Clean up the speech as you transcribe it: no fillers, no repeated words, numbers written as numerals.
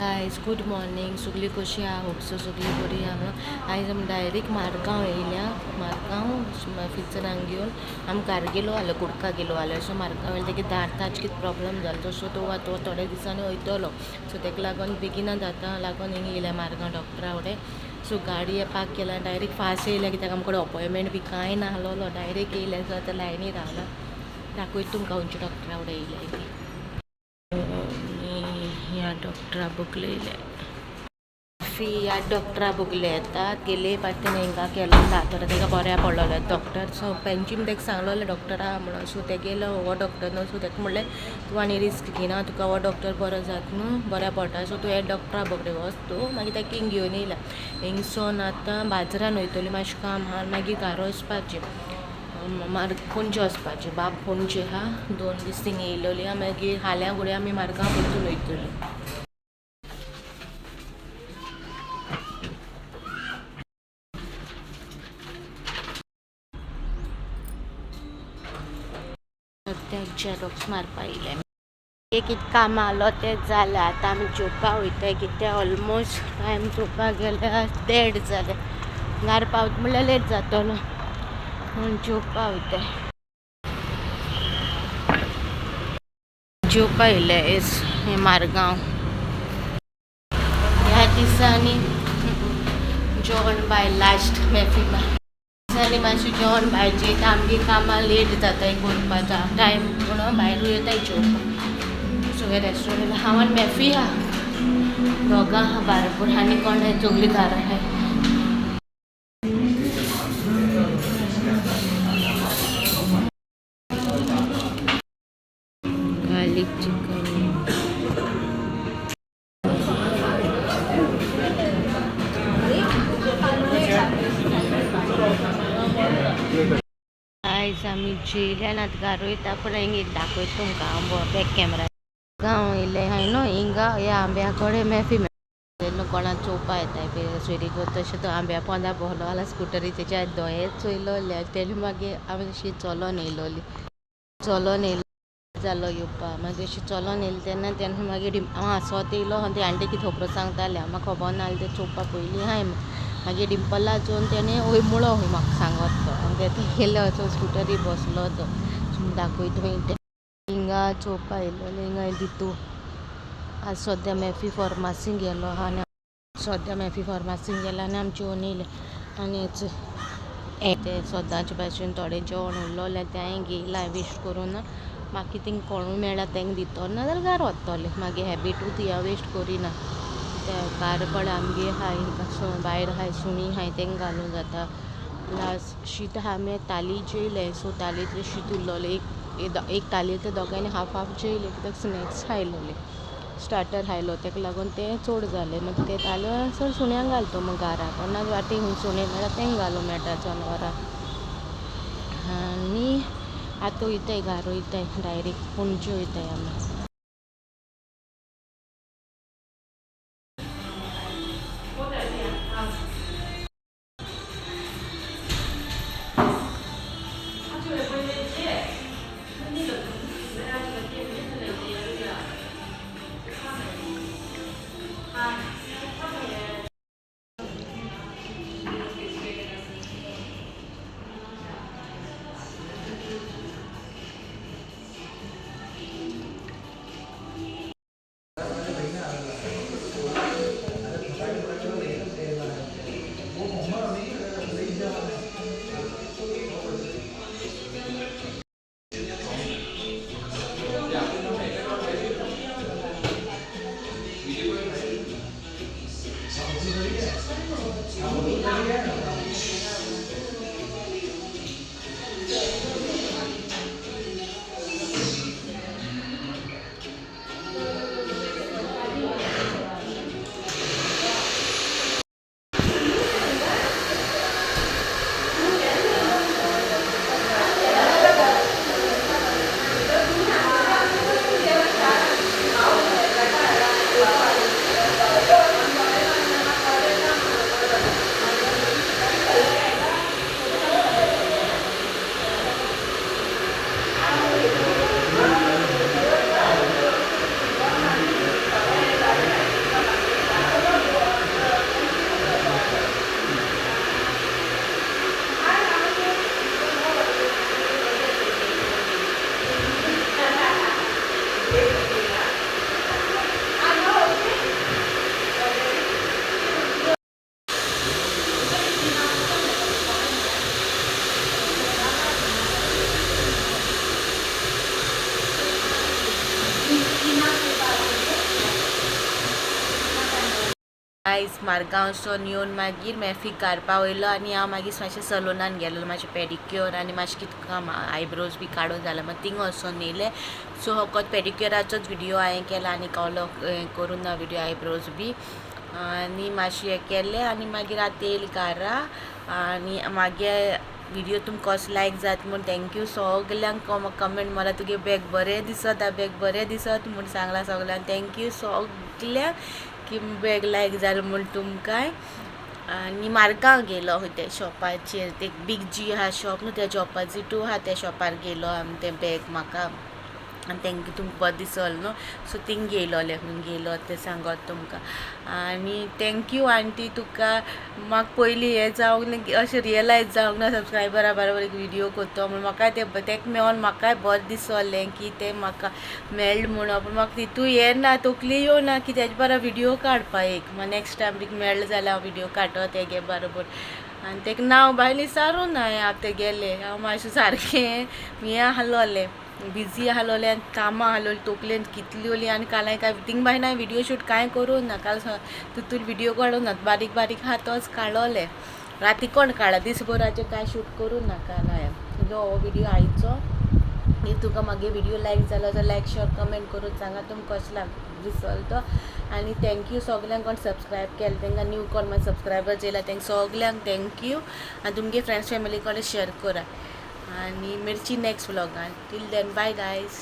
Guys good morning. सगळी कशी आहा? होप सो सगळी बरी आहा. आयज आमी डायरेक्ट मारगांव येयल्या. मारगांव फिचरांक घेवन आमी कार गेलो आलो, कुडका गेलो आलो. सो मारगांव येयले तेगे दांताच कितें प्रॉब्लम जालो, सो तो आतां थोड्या दिसांनी वयतलो. सो तेका लागून बेगिना जाता लागून हिंगा येयल्या मारगांव डॉक्टरा कडेन. सो गाडी पार्क केला, डायरेक्ट फास्ट येयल्या कित्याक आमकडे अपॉयंटमेंट बी कांय नाहलोलो, डायरेक्ट येयल्या. सो आतां लायनी रावला, दाखयता तुमकां खंयच्या डॉक्टरा कडेन येयल्या ती. ह्या डॉक्टरा बगले फी, ह्या डॉक्टरा बगले येतात. गेले पाट तेणें हिंगा केलो तर तेका बऱ्या पडलेलो डॉक्टर. सो पेंचीम तेका सांगलोलें डॉक्टर आहा म्हणून. सो तेगेलो हो डॉक्टर न्हू. सो तेका म्हणलें तूं आनी रिस्क घेना, तुका हो डॉक्टर बरो जाता न्हू, बऱ्या पडटा. सो तूं ह्या डॉक्टरा बगडे वच तूं. मागीर तेका हिंग घेवन येयला. हिंगसोन आतां बाजारान वयतली, मातशें काम आहा. मागीर घरा वचपाचें, पणजे वचपाचें. बाब पणजे आहा, 2 दीस थिंगा येयलोली आहा. मागीर फाल्यां फुडें आमी मारगांव परतून वयतली. सद्याक झेरॉक्स मारपा येयलें. एक कितें काम आहलो तें जालें. आतां आमी जेवपा वयताय. कितें ऑलमोस्ट टायम चोवपाक गेल्यार 1:30 जालें. घार पावत म्हणल्यार लेट जातलो म्हणून जेवपा वयताय. जेवपा येयलें हें मारगांव. ह्या दिसांनी जेवण बाय लास्ट मेफी दिसांनी मातशें जेवण भायर जेयता. आमगे कामां लेट जाताय करपाचा टायम म्हणून भायरूय येताय जेवपाक. सो हे रेस्टोरंट हांव आनी मेफी आहा, दोगां आहा बारपूर आनी कोण सगळीं घरां आहाय. Garlic chicken. आयज आमी जेयल्यान आतां घार वयता. पूण हिंगा एक दाखयता तुमकां हांव बॅक कॅमेरा. गांव येयलें हांवें न्हू हिंगा ह्या आंब्या कडेन मेफी न्हू कोणाक चोवपा येताय बी सोयरीगो. तशें तो आंब्या पोंदा बसलो जाल्यार स्कुटरी तेच्या दोळेच चोयलोले. तेणे मागीर आमी अशी चलोन येयलोली, चलोन येयलो जालो येवपा. मागीर अशी चलोन येयली तेन्ना तेन्ना मागीर हांव आसोत येयलो. ते आंटी कितें खबरो सांगताले म्हाका खबर ना जालें, तें चोवपा पयलीं हांवें. मागीर डिंपला चोवन तेणें वय मुळो खंय म्हाका सांगत तो. मागीर तें गेलो, सो स्कुटरी बसलो तो. दाखयता मागीर तें. हिंगा चोवपा येयलोलें हिंगा दितू. आज सद्या मेफी फार्मासीन गेलो आहा आनी सद्या मेफी फार्मासीन गेला आनी आमी जेवन येयलें. आनी तें सदांचे भाशेन थोडें जेवण उरलोलें तें हांवें घेयलां वेस्ट करूं ना. म्हाका थिंग कोणूय मेळ्ळा तेंका दितो, नाजाल्यार घार वतलें. मागीर हॅबिटूच या वेस्ट करिना. ते घार कडेन आमगे आहाय, भायर आहाय, सुणीं आहाय, तेंका घालूं जाता. प्लस शीत आहा, आमी ताली जेयलें. सो तालींतलें शीत उरलोलें एक एक तालयेंतलें दोगांयनी हाफ हाफ जेयलें कित्याक स्नॅक्स खायलोले, स्टार्टर खायलो, तेका लागून तें चड जालें. मागीर तें ताल्यो चड सुण्यांक घालतो. मग घारा कोणाक वाटेक खंय सुणें मेळटा तेंका घालूं मेळटा जनावरां. आनी आतां वयताय घार वयताय, डायरेक्ट पणजे वयताय आमी. गायज, मारगांवसून येवन मागीर मेफी काडपा वयलो आनी हांव मागीर मातशें सलूनान गेलो. मातशें पेडिक्योर आनी मातशें कितें काम, आयब्रोज बी काडून जालें, मागीर थिंग वचोन येयलें. सो फकत पेडिक्योराचोच व्हिडियो हांवें केला आनी कहलो हें करूं ना व्हिडियो. आयब्रोज बी आनी मातशें हें केलें आनी मागीर आतां येयली घरा. आनी मागीर व्हिडियो तुमकां कसो लायक जाता म्हूण thank you सगल्यांक. कमेंट मारा, तुगे बॅग बरें दिसता, बॅग बरें दिसत म्हूण सांगलां सगल्यांक. Thank you सगल्यांक की बॅग लायक जालें म्हूण तुमकांय. आनी मारगांव गेलो त्या शॉपाचेर, ते बीग जी आहा शॉप न्हू, तेच्या ऑपोजिटू आहा, त्या शॉपार गेलो आमी. तें बॅग म्हाका आनी तेंका तुमकां बरें दिसल न्हू, सो थिंग घेयलोलें. खूंय गेलो तें सांगत तुमकां. आनी thank you aunty तुका. म्हाका पयलीं हें जावंक ना, अशें रियलायज जावंक ना सबस्क्रायबरा बरोबर एक व्हिडियो करतो म्हूण. म्हाकाय तें तेका मेळोन म्हाकाय बरें दिसलें की तें म्हाका मेळ्ळें म्हणून. पूण म्हाका तितू येना, तकली येवना की तेजे बरोबर व्हिडियो काडपा एक. मागीर नेक्स्ट टायम मेळ्ळें जाल्यार हांव व्हिडियो काडटलो तेगे बरोबर. आनी तेका नांव बायल विचारूं ना हांव तेगेलें. हांव मातशें सारकें हें आहलोलें, बिजी आहलोलें आनी कामां आहलोलीं तकलेन कितल्योली. आनी काल हांवें कांय थिंग बायन हांवें व्हिडियो शूट कांय करूं ना काल. तितून व्हिडियो काडूं ना, बारीक बारीक आहा तोच काडलोलें. राती कोण काडला, दीसभराचें कांय शूट करूं ना काल हांवें. हो व्हिडियो आयचो. आनी तुका मागीर व्हिडियो लायक जालो जाल्यार लायक, शेअर, कमेंट करून सांगा तुमकां कसो दिसलो तो. आनी thank you सगल्यांक कोण सबस्क्रायब केलें तांकां, न्यू कोण मागीर सबस्क्रायबर्स येयला तांकां सगल्यांक thank you. आनी तुमगे फ्रेंड्स फॅमिली कडेन शेअर करा आनी मिरची next व्लॉगान. Till then, bye guys.